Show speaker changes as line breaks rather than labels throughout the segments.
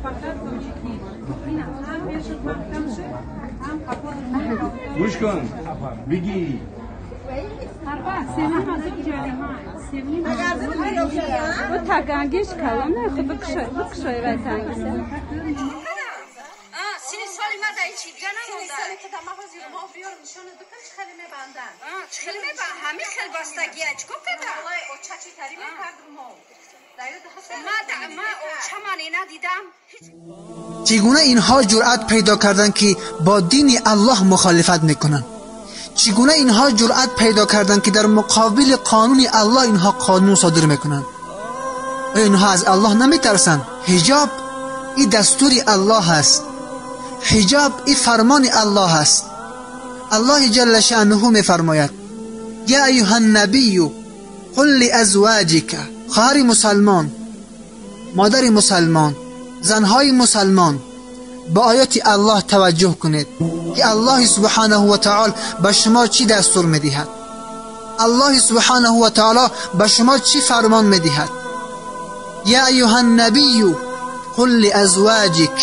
Фақат тоҷикӣ. Ҳам пешат маҳкам шуд, ҳам қафот.
Гӯш кун, бигӣ.
Бу тагангиш калоне, хуб бикушой, бикушой вай тангиса.
Сини соли ма дай чи дига намонда.
Сини соли ки ма ҳозир мо биёрам нишонат бикун, чӣ хеле мебанданд.
Чӣ хеле мебанд? Ҳамин хел бастагия чӣ кор кардам?
Валлоҳи оча чӣ тари мекардум мо.
Ма оча ман ина дидам.
Чӣ гуна инҳо ҷуръат пайдо карданд, ки бо дини Аллоҳ мухолифат мекунанд? Чӣ гуна инҳо ҷуръат пайдо карданд, ки дар муқобили қонуни Аллоҳ инҳо қонун содир мекунанд? Оё инҳо аз Аллоҳ наметарсанд? Ҳиҷоб ин дастури Аллоҳ аст. Ҳиҷоб ин фармони Аллоҳ аст. Аллоҳи ҷалла шаънуҳу мефармояд: я айюҳа ннабию қул лиазваҷика. Хоҳари мусалмон, модари мусалмон, занҳои мусалмон, ба ояти Аллоҳ таваҷҷӯҳ кунед, ки Аллоҳи субҳанаҳу ва таъоло ба шумо чӣ дастур медиҳад. Аллоҳи субҳанаҳу ва таъоло ба шумо чӣ фармон медиҳад. Я айюҳа ннабию қул лиазваҷик.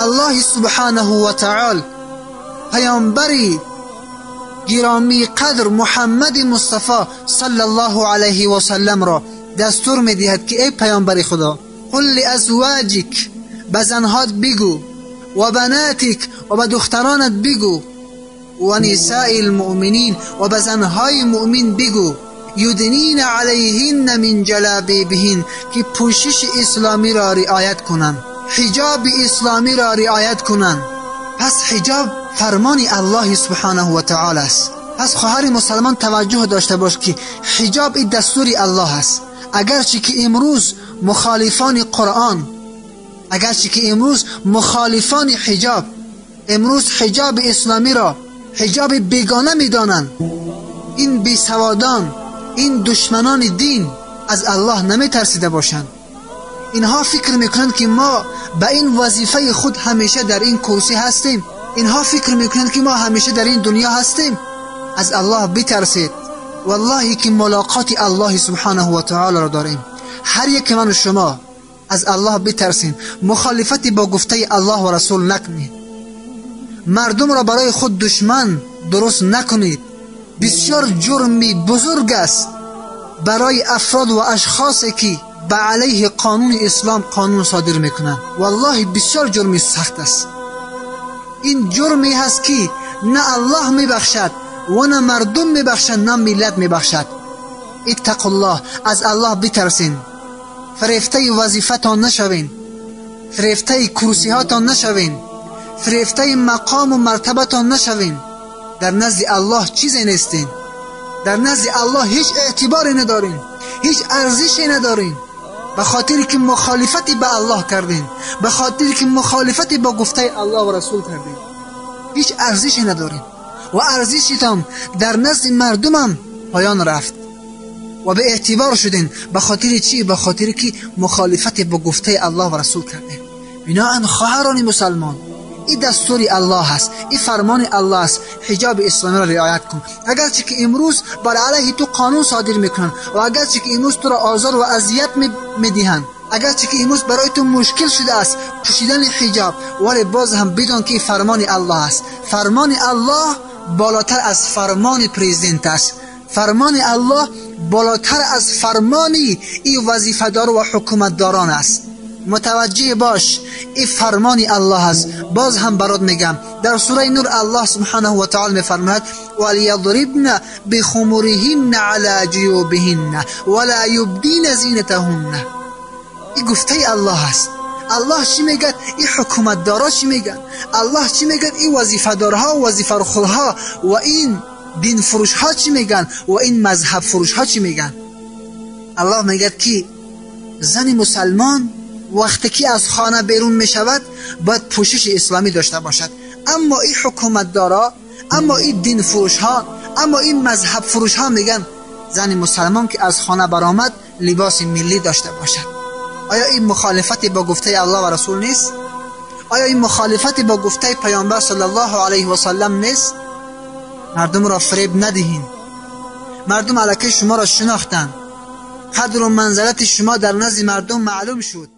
Аллоҳи субҳанаҳу ва таъоло паёмбари гиромии қадр Муҳаммади Мустафо саллаллоҳу алайҳи васалламро дастур медиҳад, ки эй паёмбари Худо, қул лиазваҷик, ба занҳот бигӯ, ва банатик, ва ба духтаронат бигӯ, ва нисаи лмуъминин, ва ба занҳои муъмин бигӯ, юднина алайҳинна мин ҷалабибиҳин, ки пӯшиши исломиро риоят кунанд, ҳиҷоби исломиро риоят кунанд. Пас ҳиҷоб фармони Аллоҳи субҳанаҳу ва таъоло аст. Пас хоҳари мусалмон таваҷҷӯҳ дошта бош, ки ҳиҷоб ин дастури Аллоҳ аст. Агарчи ки имрӯз мухолифони Қуръон, агарчи ки имрӯз мухолифони ҳиҷоб, имрӯз ҳиҷоби исломиро ҳиҷоби бегона медонанд, ин бесаводон, ин душманони дин аз Аллоҳ наметарсида бошанд. Инҳо фикр мекунанд, ки мо ба ин вазифаи худ ҳамеша дар ин курсӣ ҳастем. Инҳо фикр мекунанд, ки мо ҳамеша дар ин дунё ҳастем. Аз Аллоҳ битарсед. Валлоҳи ки мулоқоти Аллоҳи субҳанаҳу ва таъолоро дорем. Ҳар яке ману шумо аз Аллоҳ битарсем. Мухолифати бо гуфтаи Аллоҳ ва Расул накунед. Мардумро барои худ душман дуруст накунед. Бисёр ҷурми бузург аст барои афрод ва ашхосе, ки ба алайҳи қонуни ислом қонун содир мекунанд. Валлоҳи бисёр ҷурми сахт аст. Ин ҷурме ҳаст, ки на Аллоҳ мебахшад ва на мардум мебахшад, на миллат мебахшад. Иттақуллоҳ, аз Аллоҳ битарсен. Фирефтаи вазифатон нашавен, фирефтаи курсиҳотон нашавен, фирефтаи мақому мартабатон нашавен. Дар назди Аллоҳ чизе нестен. Дар назди Аллоҳ ҳеҷ эътиборе надорен, ҳеҷ арзише надорен. Ба хотире ки мухолифате ба Аллоҳ кардем, ба хотире ки мухолифате бо гуфтаи Аллоҳ ва Расул кардем, ҳеҷ арзише надорем ва арзишитон дар назди мардумам поён рафт ва ба эътибор шудем. Ба хотири чӣ? Ба хотире ки мухолифате бо гуфтаи Аллоҳ ва Расул кардем. Биноан хоҳарони мусалмон, ин дастури Аллоҳ аст, ин фармони Аллоҳ аст. Ҳиҷоби исломиро риоят кун. Агарчи ки имрӯз бар алайҳи ту қонун содир мекунанд ва агарчи ки имрӯз туро озор ва азият медиҳанд, агарчи ки имрӯз барои ту мушкил шудааст пӯшидани ҳиҷоб, вале боз ҳам бидон, ки ин фармони Аллоҳ аст. Фармони Аллоҳ болотар аз фармони президент аст. Фармони Аллоҳ болотар аз фармони ин вазифадор ва ҳукуматдорон аст. Мутаваҷҷеҳ бош, ин фармони Аллоҳ аст. Боз ҳам барот мегам, дар сураи Нур Аллоҳ субҳанаҳу ва таъоло мефармояд: валиядрибна бихумуриҳинна ала ҷуюбиҳинна вала юбдина зинатаҳунна. Ин гуфтаи Аллоҳ аст. Аллоҳ чӣ мегӯяд? Ин ҳукуматдорҳо чӣ мегӯянд? Аллоҳ чӣ мегӯяд? Ин вазифадорҳо, вазифархӯрҳо ва ин динфурӯшҳо чӣ мегӯянд? Ва ин мазҳабфурӯшҳо чӣ мегӯянд? Аллоҳ мегӯяд, ки зани мусалмон вақте ки аз хона берун мешавад, бояд пӯшиши исломӣ дошта бошад. Аммо ин ҳукуматдорҳо, аммо ин динфурӯшҳо, аммо ин мазҳабфурӯшҳо мегӯянд зани мусалмон ки аз хона баромад, либоси миллӣ дошта бошад. Оё ин мухолифате бо гуфтаи Аллоҳ ва Расул нест? Оё ин мухолифате бо гуфтаи паёмбар саллаллоҳу алайҳи васаллам нест? Мардумро фиреб надиҳин. Мардум аллакай шуморо шинохтанд. Қадру манзалати шумо дар назди мардум маълум шуд.